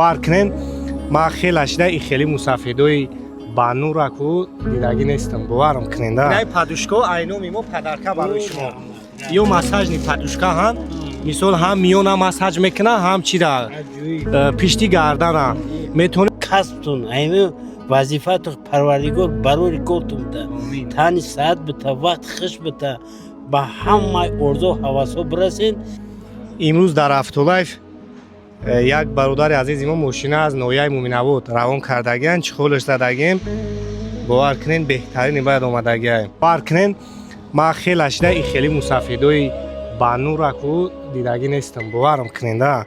Бовар кунен, ман хела шида и хеле мусафедои ба нураку дидагӣ нестам, боварам кунен да. Инай подушка айноми мо подарка барои шумо. Ё массажный подушка ҳам, мисол, ҳам миёна массаж мекуна, ҳам чира пишти гардана метавонед. Касбтун, ҳами вазифату Парвардигор барори кортун бита, тани саат бита, вақт хуш бита, ба ҳамаи орзу ҳавасҳо бирасен. Имрӯз дар Автолайф як бародари азизи мо мошина аз ноҳияи Муминобод равон кардагиан, чехол аш задагем. Бовар кунен, беҳтарини бояд омадагиаем. Бовар кунен, ман хела шида и хеле мусафедои ба нураку дидагӣ нестам, боварам кунен да.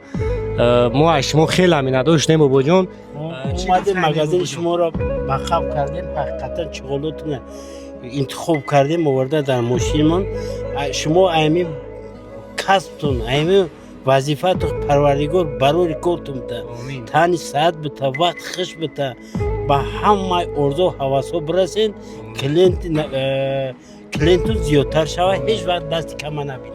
Мо аз шумо хела миннатдор шудем, бобоҷон. Омадем, магазини шуморо ба қаб кардем, ҳақиқатан чехол отуна интихоб кардем, оварда дар мошинмон. Шумо ҳами касбтун, ҳами вазифату Парвардигор барори кортун бита, тани саат бита, вақт хуш бита, ба ҳамаи орзу ҳавасҳо бирасен, клиенту зиёдтар шава, ҳеҷ вақт дасти кама набинед.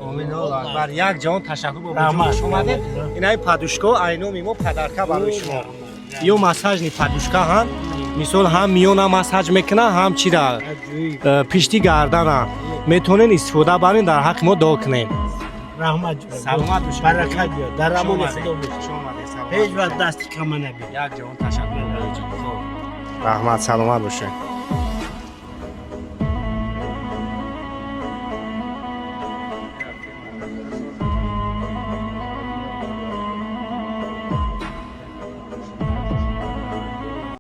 Бар як ҷаҳон ташаккур, бобоҷон, хуш омадед. Инаи подушка айноми мо подарка барои шумо. Ё массажный подушка ҳам, мисол, ҳам миёна массаж мекуна, ҳам чира пишти гардана метавонед истифода барен, дар ҳаққи мо дуо кунед. Раҳмат. Саломат бошед. Баракат биёд, дар амони Худо бошед. Ҳеҷ вақт дасти кама набинед. Як ҷаҳон ташаккур, раҳмат, саломат бошед.